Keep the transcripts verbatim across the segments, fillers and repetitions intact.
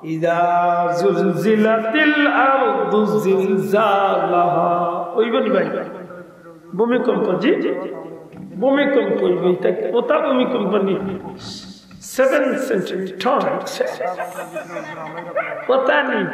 ইযা জুলজিলাতিল আরদু জিলজালাহা। অইবো নি ভাই? ভূমিকম্প, জি, ভূমিকম্প অইবো। ইটা অতা ভূমিকম্প নি? Seven centimetre. অতা নি?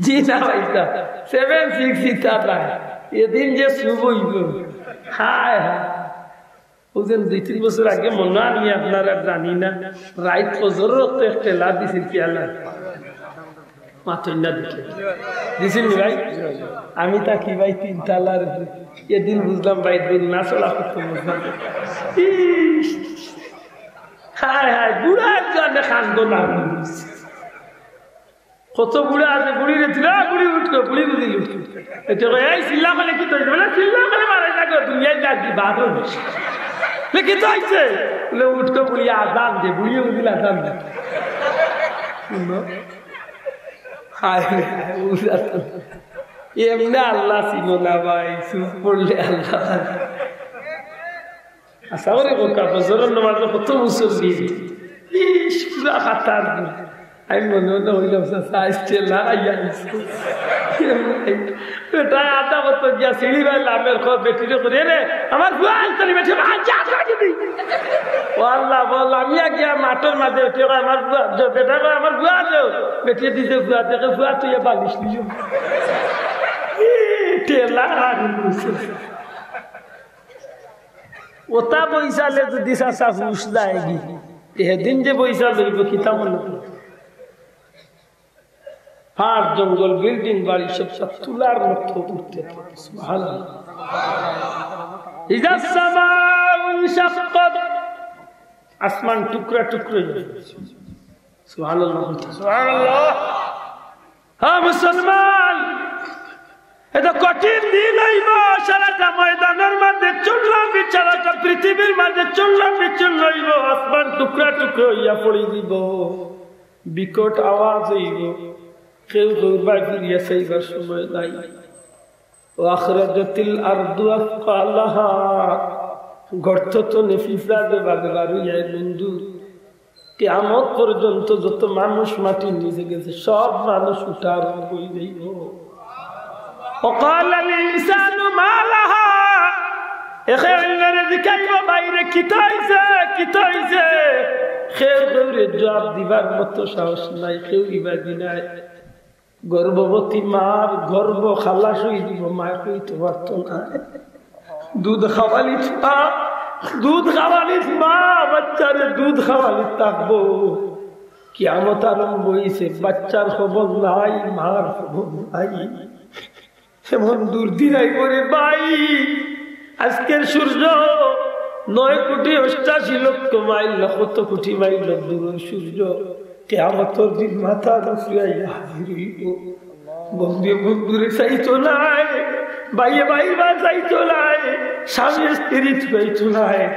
জি না ভাই, ইটা সেভেন সিক্স ইতা নায়। এদিন যে শুভ অইবো। হায় হায়। অউ যে দুই তিন বছর আগে মনো অয় নি আপনারার, জানি না, রাইত ফজরর অক্ত এক ঠেলা দিছিল পিয়ালা। মাতইন না দেখি। দিছিল নি ভাই? আমি থাকি ভাই তিন তলার উপরে। এদিন বুঝলাম ভাই, দিন না চলা করতে বুঝলাম। ইস! হায় হায়, বুড়া একজনে কান্দো না। কত বুড়া আছে, বুড়িরে দিল, "আ, বুড়ি উঠো, বুড়ি বুঝি উঠো।" এতে কয়, "এই চিল্লা করলে কিতা অইছে?" বলে, "চিল্লা করলে মারা যাবে, দুনিয়ায় যা কি বাদ হবে।" বলে, "কিতা অইছে?" বলে, "উঠো বুড়ি, আজান দে।" বুড়িয়ে বুঝিল আজান দে। শুনো? হায় রে, হায়, বুঝা তো। এমনে আল্লাহ চিনো না ভাই, চুপ করলে আল্লাহ। আশা করি বোকা ফজরর নামাজে কত মুসল্লি। ইস, পুরা কাতার। আমি মনে মনে কইলাম, "চাচা, আইসছে, লাগাইয়া আইসছে।" বেটা আধা বছর গিয়া সিঁড়ি বাই লামের খর বেটিরে করি, "এ রে, আমার ফুয়া আইসছে নি বেটি, আমার যা, যা, যা, যা।" ও আল্লাহ, বল, আমি গিয়া মাঠর মাঝে উঠি, কয়, "আমার ফুয়া, যে বেটা কয়, আমার ফুয়া দেও।" বেটি দিছে ফুয়া, দেখে ফুয়া তুই বালিশ নিও। ই, ঠেলা আর নিছে। অতা বইছালে যদি চাচা হুশ যায়গি, তে হেদিন যে বইছাল অইবো, কিতা মনো করো? পাহাড়, জঙ্গল, বিল্ডিং, বাড়ি সব সব তুলার মতো উঠতে থাকে। সুবহানাল্লাহ। ইযা সামাউ ইনশাক্কাত, আসমান টুকরা টুকরা অইবো। সুবহানাল্লাহ। সুবহানাল্লাহ। হ্যাঁ মুসলমান, এটা কঠিন দিন অইবো। সারাটা ময়দানর মাঝে চুল্লা বিছানাটা, পৃথিবীর মাঝে চুল্লা বিচুল্লা অইবো, আসমান টুকরা টুকরা অইয়া পড়ি দিবো, বিকট আওয়াজ অইবো, কেউ কেউ বায় ফিরিয়া চাইবার সময় নাই। ওয়া আখরাজাতিল আরদু আসকালাহা, গর্ত তনে পিঁপড়া যেভাবে বার অইয়া বন্ধু, কিয়ামত পর্যন্ত যত মানুষ মাটির নিচে গেছে, সব মানুষ উঠা আরম্ভ অই যাইবো। ওয়া ক্বালাল ইনসানু মা লাহা, একে অইন্যরে জিকাইবো, "বাইরে কিতা অইছে, কিতা অইছে?" কেউ কেউরে জবাব দিবার মতো সাহস নাই, কেউ ইবাদি নাই। গর্ভবতী মার গর্ভ খালাস অই দিবো, মায় কইতো পারতো না। দুধ খাওয়ালিত মা, দুধ খাওয়ালিত মা, বাচ্চারে দুধ খাওয়ালিত থাকবো। কিয়ামত আরম্ভ অইছে, বাচ্চার খবর নাই, মার খবর নাই। এমন দুর্দিন আইবো রে ভাই, আজকের সূর্য নয় কোটি অষ্টাশি লক্ষ মাইল, কত কোটি মাইল দূরর সূর্য। কিয়ামতর দিন মাথার উপরে আইয়া হাজির অইবো। বন্ধুয়ে বন্ধুরে চাইতো নায়, ভাইয়ে ভাইরে চাইতো নায়, স্বামী স্ত্রীরে তুকাইতো নায়,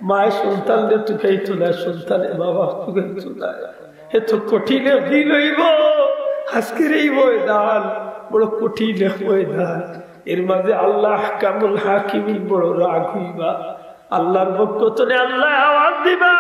মায় সন্তানরে তুকাইতো নায়, সন্তানে মা বাপ তুকাইতো নায়। এত কঠিন এক দিন অইবো, আজকের এই ময়দান বড় কঠিন এক ময়দান। এর মাঝে আল্লাহ আহকামুল হাকিমিন বড় রাগ অইবা। আল্লাহর পক্ষ তনে আল্লায় আওয়াজ দিবা,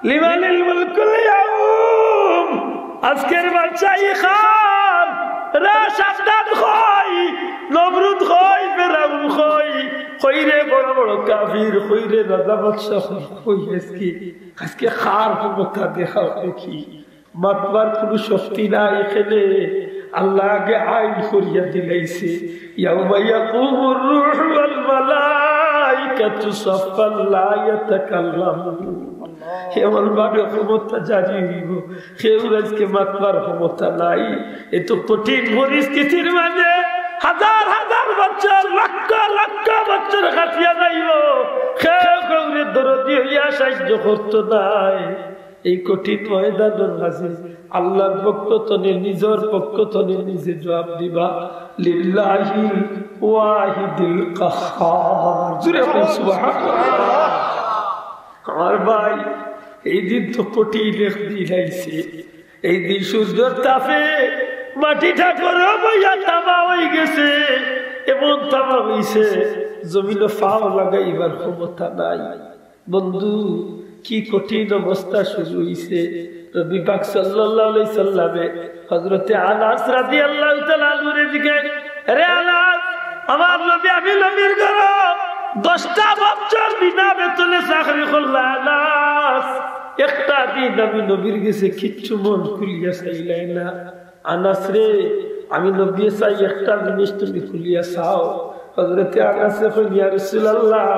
"লিমানিল মুলকুল ইয়াউম?" আজকের বাদশাহী কার? রে শয়তান কই, নমরুদ কই, ফেরাউন কই, কই রে বড় বড় কাফির, কই রে রাজা বাদশা কই, কই আজকে, আজকে কার ক্ষমতা দেখাও দেখি। মাতবার কুনু শক্তি নাই এখানে। আল্লায় আগে আইন করিয়া দিলাইছে, ইয়াউমা ইয়াকুমুর রূহু ওয়াল মালাইকাতু সাফফান লা ইয়াতাকাল্লামুন। এমন ভাবে ক্ষমতা জারি অইবো, কেউর আজকে মাতবার ক্ষমতা নাই। এত কঠিন পরিস্থিতির মাঝে হাজার হাজার বছর, লক্ষ লক্ষ বছর কাটিয়া যাইবো, কেউ কেউরে দরদি অইয়া সাহায্য করতো নায়। এই কঠিন ময়দানর মাঝে আল্লাহর পক্ষ তনে, নিজর পক্ষ তনে নিজে জবাব দিবা, "লিল্লাহিল ওয়াহিদিল কাহহার।" জোরে কও, "সুবহানাল্লাহ।" আমার ভাই, এই দিন তো কঠিন এক দিন আইছে। এই দিন সূর্যর তাপে মাটিটা গরম অইয়া তামা অইগেছে, এমন তামা অইছে, জমিনো পাও লাগাইবার ক্ষমতা নাই। বন্ধু, কি কঠিন অবস্থা শুরু অইছে। নবী পাক সাল্লাল্লাহু আলাইহি সাল্লামে হযরতে আনাস রাদিয়াল্লাহু তাআলা আনহুরে জিগাইন, "রে আনাস, আমার নবী, আমি নবীর ঘরো দশটা বছর বিনা বেতনে চাকরি করলা আনাস, একটা দিন আমি নবীর গেছে কিচ্ছু মন খুলিয়া চাইলাই না। আনাস রে, আমি নবীয়ে চাই একটা জিনিস তুমি খুলিয়া চাও।" হযরতে আনাসে কইন, "ইয়া রাসূলুল্লাহ,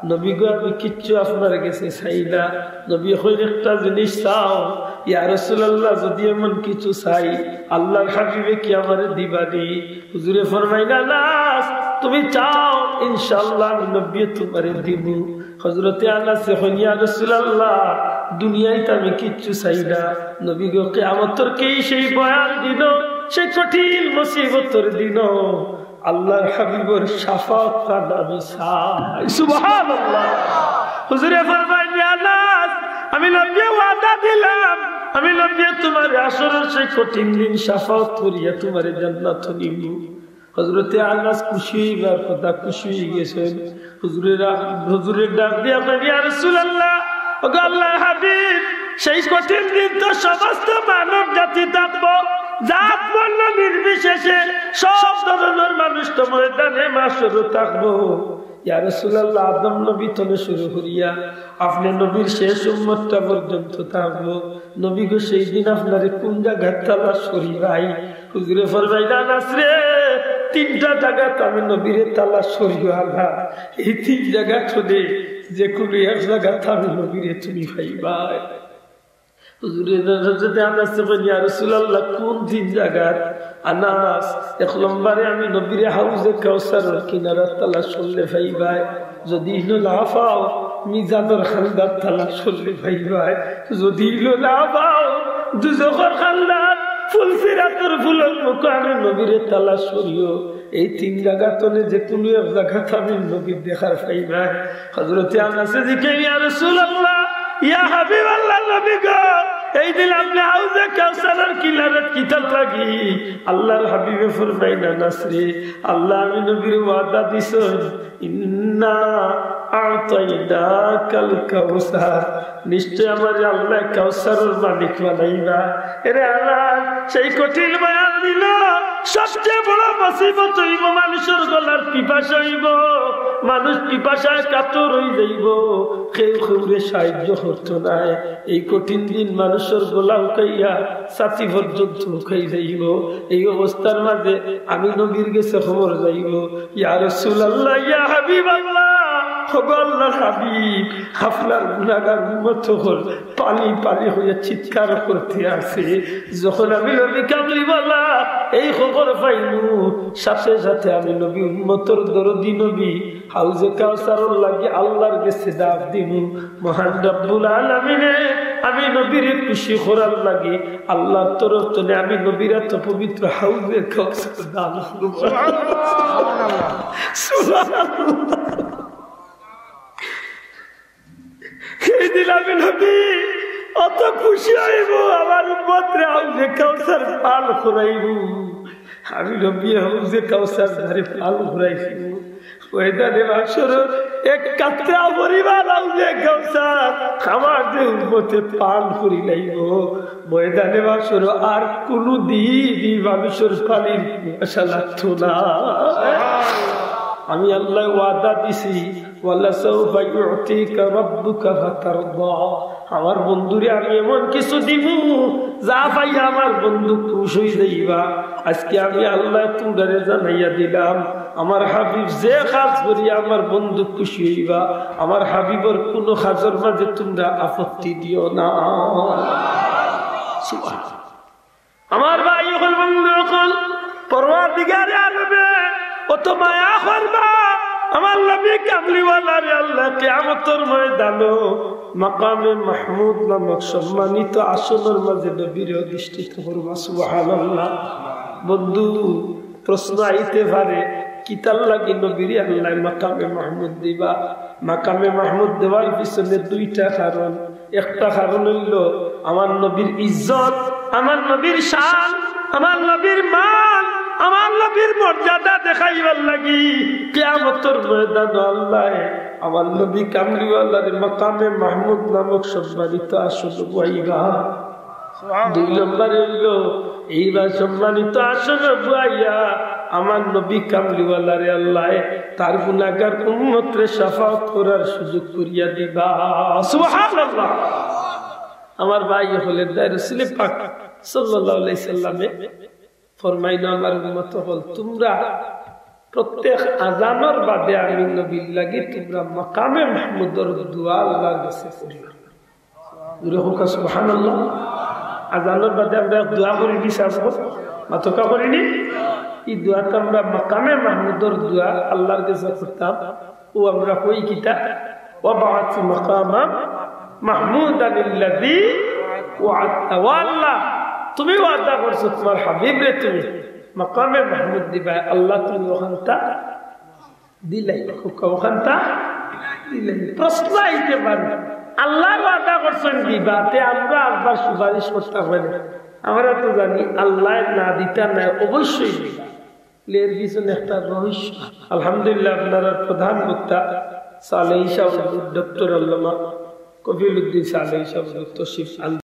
নবী গো, আমি কিচ্ছু আপনার গেছে চাই না।" নবী কইন, "একটা জিনিস চাও।" "ইয়া রাসূলুল্লাহ, যদি এমন কিছু চাই, আল্লাহর হাবিবে কি আমারে দিবানি?" হুজুরে ফরমাইন, "আনাস, তুমি চাও, ইনশাআল্লাহ আমি নবীয়ে তোমারে দিমু।" হযরতে আনাসে কইন, "ইয়া রাসূলুল্লাহ, দুনিয়াইত আমি কিচ্ছু চাই না। নবী গো, কিয়ামতর কেই সেই ভয়াল দিন, সেই কঠিন মুসিবতর দিন আল্লাহর হাবিবর শাফাআত পাইতাম আমি চাই।" সুবহানাল্লাহ। হুজুরে ফরমাইন, "ইয়া আনাস, আমি নবীয়ে ওয়াদা দিলাম, আমি নবীয়ে তোমারে হাশরর সেই কঠিন দিন শাফাআত করিয়া তোমারে জান্নাতো নিমু।" হযরতে আনাস খুশি অইবার কথা, খুশি অইগেছইন। হুজুরে রা-, হুজুরে ডাক দিয়া কইন, "ইয়া রাসূলুল্লাহ, ওগো আল্লাহর হাবিব, সেই কঠিন দিন তো সমস্ত মানব জাতি থাকবো, জাত বর্ণ নির্বিশেষে সব ধরনের মানুষ তো ময়দানে মাশরো থাকবো। ইয়া রাসূলুল্লাহ, আদম নবী তনে শুরু করিয়া আপনে নবীর শেষ উম্মতটা পর্যন্ত থাকবো। নবী গো, সেই দিন আপনারে কোন জাগাত তালাশ করি ভাই?" হুজুরে ফরমাইন, "আনাস রে, তিনটা জাগাত আমি নবীরে তালাশ করিও আল্লাহ। এই তিন জাগাত থনে যে কোনো এক জাগাত আমি নবীরে তুমি পাইবায়।" হুজুরে হযরতে আনাসে কইন, "ইয়া রাসূলুল্লাহ, কোন তিন জাগাত?" আনাস, "এক নম্বরে আমি নবীরে হাউজে কাউসারর কিনারাত তালাশ করলে পাইবায়, যদি ইনো না পাও, মিজানর খান্দাত তালাশ করলে পাইবায়, যদি ইনো না পাও, দুজখর খান্দাত ফুলসিরাতর ফুলর মুখো আমি নবীরে তালাশ করিও। এই তিন জাগাত থনে যে কোনো এক জাগাত আমি নবীর দেখার পাইবায়।" হযরতে আনাসে জিগাইন, "ইয়া রাসূলুল্লাহ, ইয়া হাবিবাল্লাহ, নবী গো, এই দিন আপনে হাউজে কাউসারর কিনারাত কিতার লাগি?" আল্লাহর হাবিবে ফরমাইন, "আনাস রে, আল্লাহ আমি নবীরে ওয়াদা দিছইন, ইন্না আ'তাইনাকাল কাউসার, নিশ্চয় আমারে আল্লাহ কাউসারর মালিক বানাইবা।" এরে আনাস, সেই কঠিন ভয়াল দিন সবচেয়ে বড় মুসিবত অইবো, মানুষর গলার পিপাসা অইবো, মানুষ পিপাসায় কাতর অই যাইবো, কেউ কেউরে সাহায্য করতো নায়। এই কঠিন দিন মানুষর গলা হুকাইয়া ছাতি পর্যন্ত হুকাই যাইবো। এই অবস্থার মাঝে আমি নবীর গেছে খবর যাইবো, "ইয়া রাসূলুল্লাহ, ইয়া হাবিবাল্লাহ, ওগো আল্লাহর হাবিব, আপনার গুনাহগার উম্মত অকল পানি পানি অইয়া চিৎকার করতে আছে।" যখন আমি নবী কামলিওয়ালা এই খবর পাইমু, সাথে সাথে আমি নবী উম্মতর দরদি নবী হাউজে কাউসারর লাগি আল্লাহর গেছে ডাক দিমু, "মহান রব্বুল আলামিনে আমি নবীরে খুশি করার লাগি আল্লাহর তরফ থনে আমি নবীর এত পবিত্র হাউজে কাউসার দান করবো।" সুবহানাল্লাহ। সুবহানাল্লাহ। এই দিন আমি নবী অত খুশি অইবো, আমার উম্মতরে হাউজে কাউসার পান করাইবো। আমি নবী হাউজে কাউসার ধারে পান করাইবো। ময়দানে মাশরর এক কাতরা পরিমাণ হাউজে কাউসার আমার যে উম্মতে পান করি লাইবো, ময়দানে মাশরর আর কুনু দিন ই মানুষর পানির পিপাসা লাগতো না। আমি আল্লাহ ওয়াদা দিছি, "ওয়ালাসাউফা ইউতিকা রাব্বুকা ফাতারদা।" আমার বন্ধুরে আমি এমন কিছু দিমু, যা পাইয়া আমার বন্ধু খুশ অই যাইবা। আজকে আমি আল্লাহ তুমরারে জানাইয়া দিলাম, আমার হাবিব যে কাজ করি আমার বন্ধু খুশি অইবা, আমার হাবিবর কুনু কাজর মাঝে তুমরা আপত্তি দিও না। সুবহানাল্লাহ। আমার ভাই অকল, বন্ধু অকল, পরওয়ারদিগারে আলমে অত মায়া করবা আমার নবী কামলিওয়ালারে আল্লাহ কিয়ামতর ময়দানো মাকামে মাহমুদ নামক সম্মানিত আসনর মাঝে নবীরে অধিষ্ঠিত করবা। সুবহানাল্লাহ। বন্ধু, প্রশ্ন আইতে পারে, কিতার লাগি নবীরে আল্লাহ মাকামে মাহমুদ দিবা? মাকামে মাহমুদ দেওয়ার পিছনে দুইটা কারণ। একটা কারণ অইলো আমার নবীর ইজ্জত, আমার নবীর শান, আমার নবীর মান, আমার নবীর মর্যাদা দেখাইবার লাগি কিয়ামতর ময়দানো আল্লাহ আমার নবী কামলিওয়ালারে মাকামে মাহমুদ নামক সম্মানিত আসন বওয়াইবা। দুই নম্বরে অইলো, এইবার সম্মানিত আসনে বওয়াইয়া আমার নবী কামলিওয়ালারে আল্লায় তার গুনাহগার উম্মতরে শাফাআত করার সুযোগ করিয়া দিবা। সুবহানাল্লাহ। আমার ভাই অকল, এর দায় রসুলে পাক সাল্লাল্লাহু আলাইহি সাল্লামে ফরমাইন, আমার উম্মত অকল, তুমরা প্রত্যেক আজানর বাদে আমি নবীর লাগি তুমরা মাকামে মাহমুদর দোয়া আল্লাহর গেছে করিও। জোরে কউক্কা সুবহানাল্লাহ। আজানর বাদে আমরা এক দোয়া করি নি সাব? মাতোক্কা করি নি? ই দোয়াটা আমরা মাকামে মাহমুদর দোয়া আল্লাহর গেছে করতাম। ও আমরা কই কিতা? ওয়াবআস মাকামা মাহমুদান আল্লাযী ওয়াআদতা। ও আল্লাহ, তুমি ওয়াদা করছো তুমার হাবিবরে তুমি মাকামে মাহমুদ দিবায়। আল্লাহ, তুমি অখানতা দিলাইলায়। কউক্কা, অখানতা দিলাইলায়। প্রশ্ন আইতে পারে, আল্লায় ওয়াদা করছইন দিবা, তে আমরা আরবার সুপারিশ করতাম পারি? আমরা তো জানি আল্লায় না দিতা নায়, অবশ্যই দিবা। এর পিছনে একটা রহস্য। আলহামদুলিল্লাহ, আপনারার প্রধান বক্তা সালেহী সাহেব, ডক্টর আল্লামা কফিলউদ্দিন সালেহী সাহেব তশরিফ আনছইন।